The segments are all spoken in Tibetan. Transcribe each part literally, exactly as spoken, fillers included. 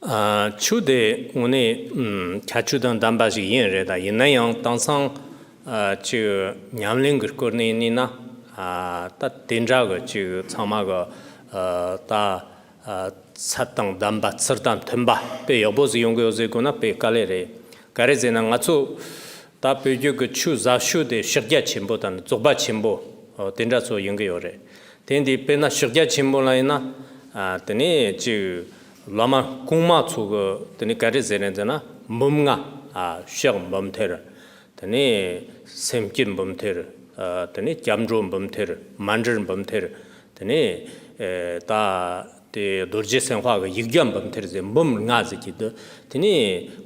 ཨ། ཆོས་དེ་དངོས་གནས་ཨམ། ཁྱད་ཆོས་དང་ལྡན་པ་ཞིག་ཡིན་རེད། ད་ཡིན་ན་ཡང་དེང་སང་ཨ། ཅིག་ཉམས་ལེན་གྱི་སྐོར་ནས་ཡིན་ན་ཨ། ད་དེ་འདྲ་གི་ཅིག་ཚང་མ་གི་ཨ། ད་ཨ། ཚད་དང་ལྡན་པ། ཚུལ་དང་མཐུན་པ་དཔེ་ཡག་པོ་ཟིག་ཡོང་གི་ཡོད་ཟེར་དགོས་ན་དཔེ་དཀའ་ལས་རེད། ག་རེ་ཟེར་ན་ང་ཚོ་ད་བོད་བརྒྱུད་ཀྱི་ཆོས་ཟབ་ཤོས་དེ་ཕྱག་རྒྱ་ཆེན་པོ་དང་རྫོགས་པ་ཆེན་པོ་དེ་འདྲ་ཚོ་ཡོང་གི་ཡོད་རེད། དེ་འདི་དཔེར་ན་ཕྱག་རྒྱ་ཆེན་པོ་ལ་ཡིན་ན། ཨ། དེ་ནས་ཅིག་བླ་མ་གོང་མ་ཚོ་གི་དེ་ནས་ག་རེ་ཟེར་ནས་ཟེར་ན་འབུམ་ལྔ། ཨ། ཕྱག་འབུམ་ཐེར། དེ་ནས་སེམས་བསྐྱེད་འབུམ་ཐེར། ཨ། དེ་ནས་སྐྱབས་འགྲོ་འབུམ་ཐེར། མཎྜལ་འབུམ་ཐེར། དེ་ནས་ཨེ། ད་དེ་རྡོ་རྗེ་སེམས་དཔའ་གི་ཡིག་བརྒྱ་འབུམ་ཐེར་ཟེར་འབུམ་ལྔ་ཟེར་གྱི་འདུག་དེ་ནས་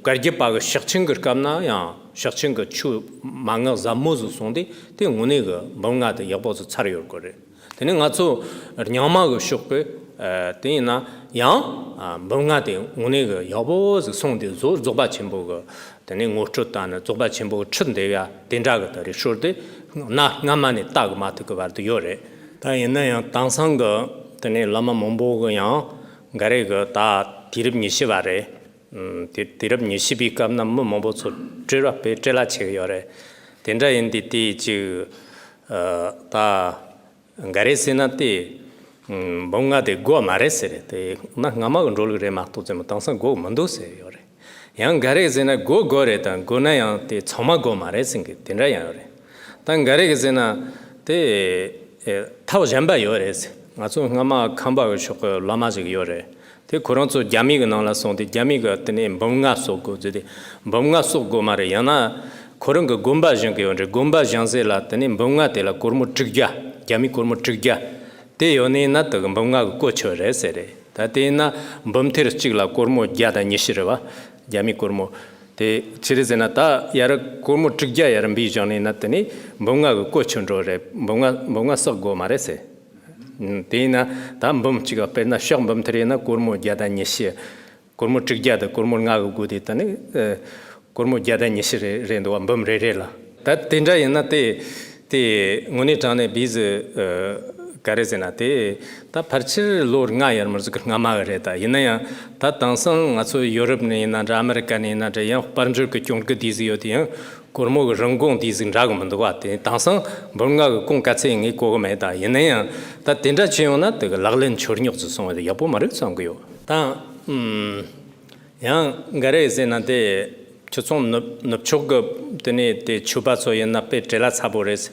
བཀའ་བརྒྱུད་པ་གི་ཕྱག་ཆེན་གྱི་སྐབས་ན་ཡང་ཕྱག་ཆེན་གྱི་ཆོས་མན་ངག་ཟབ་མོ་ཟིག་གསུངས་ཏེ། དེ་དངོས་གནས་གི་འབུམ་ལྔ་དེ་ཡག་པོ་ཟིག་ཚར་ཡོད་དགོས་རེད། དེ་ནས་ང་ཚོ་རྙིང་མ་གི་ཕྱོགས་གི་ཨ། དེ་ཡིན་ན་ཡང་ཨ། འབུམ་ལྔ་དེ་དངོས་གནས་གི་ཡག་པོ་ཟིག་གསུངས་ཏེ། རྫོགས་རྫོགས་པ་ཆེན་པོ་གི་དེ་ནས་ངོ་སྤྲོད་དང་ནི་རྫོགས་པ་ཆེན་པོ་གི་ཁྲིད་འདེབས་ཡ་དེ་འདྲ་གི་ད་རེ་ཤོར་ཏེ། གནའ་སྔ་མ་ནས་ལྟ་གི་མ་ཐུབ་གི་བར་དུ་ཡོད་རེད། ད་ཡིན་ན་ཡང་དེང་སང་གི་དེ་ནས་བླ་མ་མང་པོ་གི་ཡང་འགའ་རེ་གི་ད་དུས་རབས་ཉི་ཤུ་བ་རེད། ཨམ། དུས་དུས་རབས་ཉི་ཤུ་པའི་སྐབས་ན་མི་མང་པོ་ཚོ་བྲེལ་བ་དཔེ་བྲེལ་བ་ཆེ་གི་ཡོད་རེད། དེ་འདྲ་ཡིན་དུས་དེ་ཅིག་ཨ། ད་འགའ་རེ་ཟེར་ན་དེ་ཨམ། འབུམ་ལྔ་དེ་དགོས་མ་རེད་ཟེར་རེད། དེ་གནའ་སྔ་མ་གི་འགྲོ་ལུགས་རེད་མ་གཏོགས་ཙམ་དེང་སང་དགོས་མི་འདུག་ཟེར་ཡོད་རེད། ཡང་འགའ་རེ་ཟེར་ན་དགོས་དགོས་རེད། ད་དགོས་ན་ཡང་དེ་ཚང་མ་དགོས་མ་རེད་ཟེར་གི་དེ་འདྲ་ཡང་ཡོད་རེད། ད་འགའ་རེ་གི་ཟེར་ན་དེ་ཨེ། ཐབས་གཞན་པ་ཡོད་རེད་ཟེར། ང་ཚོ་སྔ་མ་ཁམས་པ་གི་ཕྱོགས་གི་བླ་མ་ཞིག་ཡོད་རེད། དེ་ཁོ་རང་ཚོ་རྒྱ་མི་གི་ནང་ལ་སོང་སྟེ་རྒྱ་མི་གི་དེ་ནས་འབུམ་ལྔ་གསོག་དགོས་ཟེར་ཏེ། འབུམ་ལྔ་གསོག་དགོས་མ་རེད། ཡང་ན་ཁོ་རང་གི་དགོན་པ་བཞེངས་གི་ཡོད་རེད། དགོན་པ་བཞེངས་ཟེར་ལ་དེ་ནས་འབུམ་ལྔ་དེ་ལ་སྒོར་མོ་དྲུག་བརྒྱ། རྒྱ་མི་སྒོར་མོ་དྲུག་བརྒྱ་དེ་ཡོད་ནི་ཡིན་ན་དེ་གི་འབུམ་ལྔ་གི་གོ་ཆོད་རེད་ཟེར་རེད། ད་དེ་ཡིན་ན་འབུམ་ཐེར་གཅིག་ལ་སྒོར་མོ་བརྒྱ་དང་ཉི་ཤུ་རེད་བ། རྒྱ་མི་སྒོར་མོ། དེ་ཅི་རེད་ཟེར་ན་ད་ཡར་སྒོར་མོ་དྲུག་བརྒྱ་ཡར་འབུད་བཞག་ནི་ཡིན་ན་དེ་ནས་འབུམ་ལྔ་གི་གོ་ཆོད་འགྲོ་རེད། འབུམ་ལྔ་འབུམ་ལྔ་གསོག་དགོས་མ་རེད་ཟེར། ཨུམ། དེ་ཡིན་ན་ད་འབུམ་གཅིག་ག་དཔེར་ན་ཕྱག་འབུམ་ཐེར་ཡིན་ན་སྒོར་མོ་བརྒྱ་དང་ཉི་ཤུ། སྒོར་མོ་དྲུག་བརྒྱ་དང་སྒོར་མོ་ལྔ་གི་སྒོ་དེ་ད་ནི་ཨ། སྒོར་མོ་བརྒྱ་དང་ཉི་ཤུ་རེ་རེད་འདུག་བ། འབུམ་རེ་རེ་ལ། ད་དེ་འདྲ་ཡིན་ན་དེ་དེ་དངོས་གནས་དྲང་གནས་བི་ཟི་ཨ། ག་རེ་ཟེར་ན་དེ་ད་ཕལ་ཆེར་ལོ་ལྔ་ཡར་མར་ཟིག་གི་སྔ་མ་གི་རེད། ད་ཡིན་ན་ཡང་ད་དེང་སང་ང་ཚོ་ཡོ་རོབ་ནས་ཡིན་ན་འདྲ། ཨ་མི་རི་ཀ་ནས་ཡིན་ན་འདྲ། ཡང་དཔལ་འབྱོར་གི་གྱོང་གུད་དེ་ཟིག་ཡོད་དེ་ཡང་སྒོར་མོ་གི་རིན་གོང་དེ་ཟིག་འདྲ་གི་མི་འདུག་བ། དེ་དེང་སང་འབུམ་ལྔ་གི་གོང་ག་ཚད་ངས་གོ་གི་མེད། ད་ཡིན་ན་ཡང་ད་དེ་འདྲ་བྱས་ཡོང་ན་དེ་གི་ལག་ལེན་འཁྱོར་ཉོག་ཙམ་སོང་བ་དེ་ཡག་པོ་མ་རེད་བསམ་གི་ཡོད། ད་ཨུམ། ཡང་འགའ་རེ་ཟེར་ན་དེ་ཁྱོད་ཚོ་ནུབ་ནུབ་ཕྱོགས་གི་དེ་ནས་དེ་ཆོས་པ་ཚོ་ཡིན་ན་དཔེ་བྲེལ་བ་ཚ་པོ་རེད།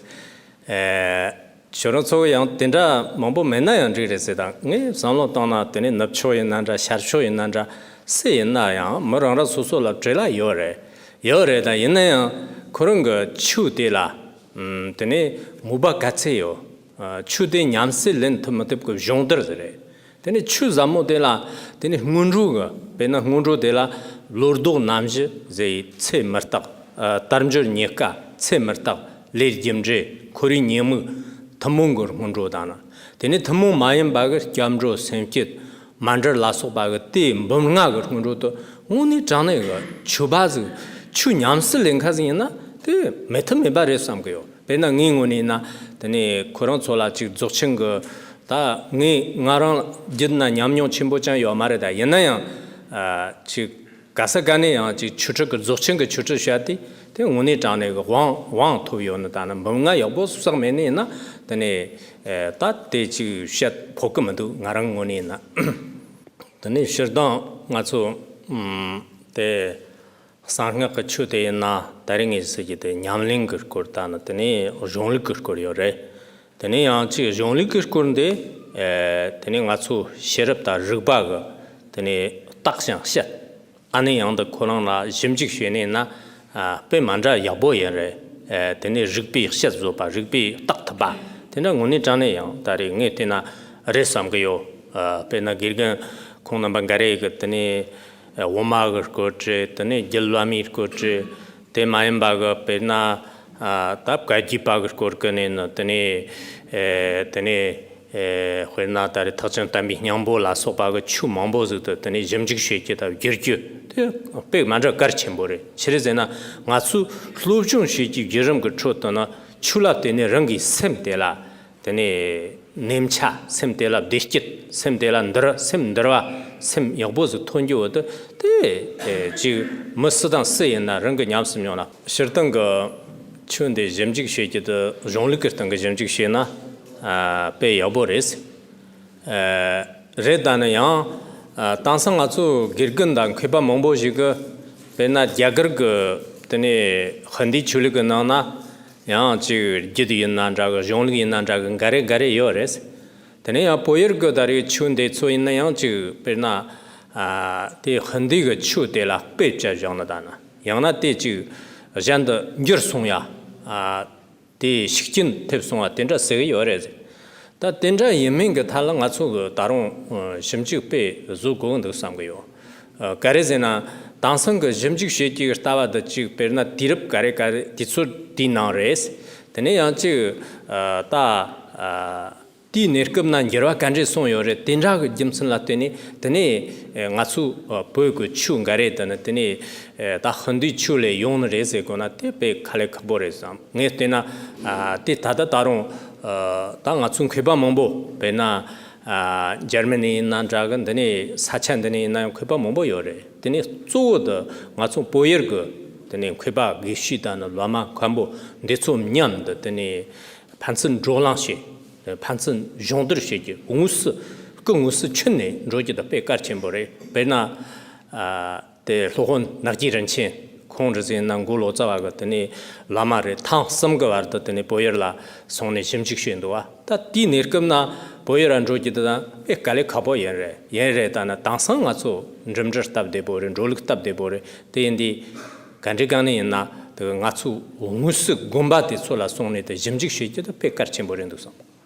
ཨེ། ཁྱོད་རང་ཚོ་ཡང་དེ་འདྲ་མང་པོ་མེད་ན་ཡང་འགྲིག་རེད་ཟེར། ད་ངས་བསམ་བློ་བཏང་ན་དེ་ནས་ནུབ་ཕྱོགས་ཡིན་ན་འདྲ། ཤར་ཕྱོགས་ཡིན་ན་འདྲ། སུ་ཡིན་ན་ཡང་མི་རང་རང་སོ་སོ་ལ་བྲེལ་བ་ཡོད་རེད། ཡོད་རེད། ད་ཡིན་ན་ཡང་ཁོ་རང་གི་ཆོས་དེ་ལ་ཨུམ། དེ་ནས་མོས་པ་ག་ཚད་ཡོད། ཨ། ཆོས་དེ་ཉམས་སུ་ལེན་ཐུབ་མི་ཐུབ་ཀྱི་སྦྱོང་བརྡར་ཟིག་རེད། དེ་ནས་ཆོས་ཟབ་མོ་དེ་ལ་དེ་ནས་སྔོན་འགྲོ་གི། དཔེར་ན་སྔོན་འགྲོ་དེ་ལ་བློ་ལྡོག་རྣམ་བཞི་ཟེར་ཡི་ཚེ་མི་རྟག་ཨ། དལ་འབྱོར་རྙེད་དཀའ། ཚེ་མི་རྟག་ལས་རྒྱུ་འབྲས། ཁོར་ཡུག་ཉེས་དམིགས། ཐུན་མོང་གི་སྔོན་འགྲོ་དང་ནི། དེ་ནས་ཐུན་མོང་མ་ཡིན་པ་གི་སྐྱབས་འགྲོ། སེམས་བསྐྱེད། མཎྜལ་ལ་སོགས་པ་གི་དེ་འབུམ་ལྔ་གི་སྔོན་འགྲོ་དེ་དངོས་གནས་དྲང་གནས་གི་ཆོས་པ་ཟིག་ཆོས་ཉམས་སུ་ལེན་མཁན་ཟིག་ཡིན་ན་དེ་མེད་ཐབས་མེད་པ་རེད་བསམ་གི་ཡོད། དཔེར་ན་ངའི་ངོས་ནས་ཡིན་ན་དེ་ནས་ཁོ་རང་ཚོ་ལ་ཅིག་རྫོགས་ཆེན་གྱི། ད་ངས་ང་རང་རྒྱུད་ན་ཉམས་མྱོང་ཆེན་པོ་ཅང་ཡོད་མ་རེད། ད་ཡིན་ན་ཡང་ཨ། ཅིག་ག་ས་ག་ནས་ཡང་ཅིག་ཆོས་ཁྲིད་ཀྱི་རྫོགས་ཆེན་གྱི་ཆོས་ཁྲིད་བཤད་དེ་དེ་དངོས་གནས་དྲང་གནས་ཀྱི་དབང་དབང་ཐོབ་ཡོད་ནི། ད་ནི་འབུམ་ལྔ་ཡག་པོ་བསགས་མེད་ནི་ཡིན་ན་དེ་ནས་ཨ། ད་དེ་ཅིག་བཤད་ཕོད་ཀྱི་མི་འདུག་ང་རང་ངོས་ནས་ཡིན་ན། དེ་ནས་སྤྱིར་བཏང་ང་ཚོ་ཨུམ། དེ། གསང་སྔགས་ཀྱི་ཆོས་དེ་ཡིན་ན་ད་རེས་ངས་ཟེར་གྱི་དེ་ཉམས་ལེན་གྱི་སྐོར་དང་ནི། དེ་ནས་གཞུང་ལུགས་ཀྱི་སྐོར་ཡོད་རེད། དེ་ནས་ཡང་ཅིག་གཞུང་ལུགས་ཀྱི་སྐོར་འདི། ཨེ། དེ་ནས་ང་ཚོ་ཤེས་རབ་དང་རིག་པ་གི་དེ་ནས་བརྟག་ཅིང་དཔྱད། ཨ་ནི་ཡང་འདི་ཁོ་རང་ལ་ཞིབ་འཇུག་བྱས་ནས་ན། ཨ། དཔེ་མ་འདྲ་ཡག་པོ་ཡིན་རེད། ཨེ། དེ་ནས་རིགས་པས་དཔྱད་བཟོད་པ། རིགས་པས་བརྟག་ཐུབ་པ། དེ་འདྲ་དངོས་གནས་དྲང་གནས་ཡང་ད་རེས་ངས་བལྟས་ན་རེད་བསམ་གི་ཡོད། ཨ། དཔེར་ན་དགེ་རྒན་ཁོང་རྣམ་པ་འགའ་རེ་གི་དེ་ནས། ཨ། དབུ་མ་གི་སྐོར་བྲིས། དེ་ནས་རྒྱུད་བླ་མའི་སྐོར་བྲིས། དེ་མ་ཡིན་པ་གི་དཔེར་ན། ཨ། ད་བཀའ་བརྒྱུད་པ་གི་སྐོར་གི་ནས་ནི་དེ་ནས། ཨེ། དེ་ནས། ཨེ། དཔེར་ན་ད་རེས་ཐེག་ཆེན་དམ་པའི་སྙིང་པོ་ལ་སོགས་པ་གི་ཆོས་མང་པོ་ཟིག་ཏུ་དེ་ནས་ཞིབ་འཇུག་བྱེད་རྒྱུ་དང་བསྒྱུར་རྒྱུ་དེ་དཔེ་མ་འདྲ་གལ་ཆེན་པོ་རེད། ཆི་རེད་ཟེར་ན་ང་ཚོས་སློབ་སྦྱོང་བྱེད་རྒྱུའི་བརྒྱུད་རིམ་གི་ཁྲོད་དུ་ནི་ཆོས་ལ་བརྟེན་ནས་རང་གི་སེམས་དེ་ལ་དེ་ནས། ནེམ་ཆ། སེམས་དེ་ལ་བདེ་སྐྱིད། སེམས་དེ་ལ་འདུར། སེམས་འདུར་བ། སེམས་ཡག་པོ་ཟིག་ཐོན་རྒྱུ་བོ་དེ་དེ་ཅིག་མི་སུ་དང་སུ་ཡིན་ན་རང་གི་ཉམས་སུ་མྱོང་ན། སྤྱིར་བཏང་གི་ཆོས་འདི་ཞིབ་འཇུག་བྱེད་རྒྱུ་དེ་གཞུང་ལུགས་ཀྱི་སྟེང་གི་ཞིབ་འཇུག་བྱས་ན་དཔེ་ཡག་པོ་རེད། རེད། ད་ནི་ཡང་དེང་སང་ང་ཚོ་དགེ་རྒན་དང་མཁས་པ་མང་པོ་ཞིག་གིས་དཔེར་ན་རྒྱ་གར་གྱི་དེ་ནས་ཧིན་དི་ཆོས་ལུགས་ཀྱི་ནང་ན་ཡང་ཅིག་རྒྱུད་ཡིན་ན་འདྲ་གི། གཞུང་ལུགས་ཡིན་ན་འདྲ་གི། འགའ་རེ་འགའ་རེ་ཡོད་རེད། དེ་ནས་ཡང་བོད་ཡུལ་གྱི་ད་རེས་ཆོས་འདི་ཚོ་ཡིན་ན་ཡང་ཅིག་དཔེར་ན་དེ་ཧིན་དི་གི་ཆོས་དེ་ལ་དཔེ་བྱས་བཞག་ན། ད་ནི་ཡང་ན་དེ་ཅིག་གཞན་དུ་འགྱུར་སོང་ཡ། དེ་ཤུགས་རྐྱེན་ཐེབས་སོང་བ་དེ་འདྲ་ཟེར་གི་ཡོད་རེད། ད་དེ་འདྲ་ཡིན་མིན་གྱི་ཐད་ལ་ང་ཚོ་གི་ད་རུང་ཞིབ་འཇུག་དཔེ་བཟོ་དགོས་ཀྱི་འདུག་བསམ་གི་ཡོད། ག་རེ་ཟེར་ན། དེང་སང་གི་ཞིབ་འཇུག་བྱེད་ཀྱི་ལྟ་བ་འདི་ཅིག་དཔེར་ན་དུས་རབས་ག་རེ་ག་རེ་དུས་ཚོད་དེའི་ནང་རེད། དེ་ནས་ཡང་ཅིག་ད་དེའི་གནས་སྐབས་ན་འགྱུར་བ་ག་འདྲས་སོང་ཡོད་རེད། དེ་འདྲ་གི་རྒྱུ་མཚན་ལ་བརྟེན་ནས་དེ་ནས་ང་ཚོ་བོད་ཀྱི་ཆོས་འགའ་རེ་དེ་ནི་དེ་ནས་ད་ཧིན་དུའི་ཆོས་ལས་ཡོང་ནི་རེད་ཟེར་དགོས་ན་དེ་དཔེ་ཁ་ལས་ཁག་པོ་རེད་བསམ། ངས་བལྟས་ན་དེ་ད་ལྟ་ད་རུང་ད་ང་ཚོ་མཁས་པ་མང་པོ་དཔེར་ན་འཇར་མ་ནི་ཡིན་ན་འདྲ་གི། འདི་ནས་ས་ཆ་འདི་ནས་ཡིན་ན་ཡང་མཁས་པ་མང་པོ་ཡོད་རེད། དེ་ནས་གཙོ་བོ་དེ་ང་ཚོ་བོད་ཡུལ་གྱི་དེ་ནས་མཁས་པ་དགེ་བཤེས་དང་ནི་བླ་མ་མཁན་པོ་འདི་ཚོ་མཉམ་དུ་དེ་ནས་ཕན་ཚུན་བགྲོ་གླེང་བྱས། ཕན་ཚུན་སྦྱོང་བརྡར་བྱེད་རྒྱུ། དངོས་སུ་སྐུ་དངོས་སུ་ཕྱིན་ནས་འགྲོ་རྒྱུ་དེ་དཔེ་གལ་ཆེན་པོ་རེད། དཔེར་ན་དེ་སློབ་དཔོན་ནག་རྗེས་རིན་ཆེན་ཁོང་རེད་ཟེར་ན་མགོ་ལོག་རྩ་བ་གི་དེ་ནས་བླ་མ་རེད། ཐེངས་གསུམ་གི་བར་དུ་དེ་ནས་བོད་ཡུལ་ལ་སོང་ནས་ཞིབ་འཇུག་བྱས་འདུག་བ། ད་དེའི་གནས་སྐབས་ན་བོད་ཡུལ་ལ་འགྲོ་རྒྱུ་དེ་དང་དཔེ་དཀའ་ལས་ཁག་པོ་ཡིན་རེད། ཡིན་རེད། ད་ནི་དེང་སང་ང་ཚོ་འགྲིམ་འགྲུལ་སྟབས་བདེ་པོ་རེད། འགྲོ་ལུགས་སྟབས་བདེ་པོ་རེད། དེ་ཡིན་དུས་ག་འདྲའི་སྒང་ནས་ཡིན་ན་དེ་ང་ཚོ་དངོས་སུ་དགོན་པ་དེ་ཚོ་ལ་སོང་ནས་དེ་ཞིབ་འཇུག་བྱེད་རྒྱུ་དེ་དཔེ་གལ་ཆེན་པོ་རེད་འདུག་བསམ།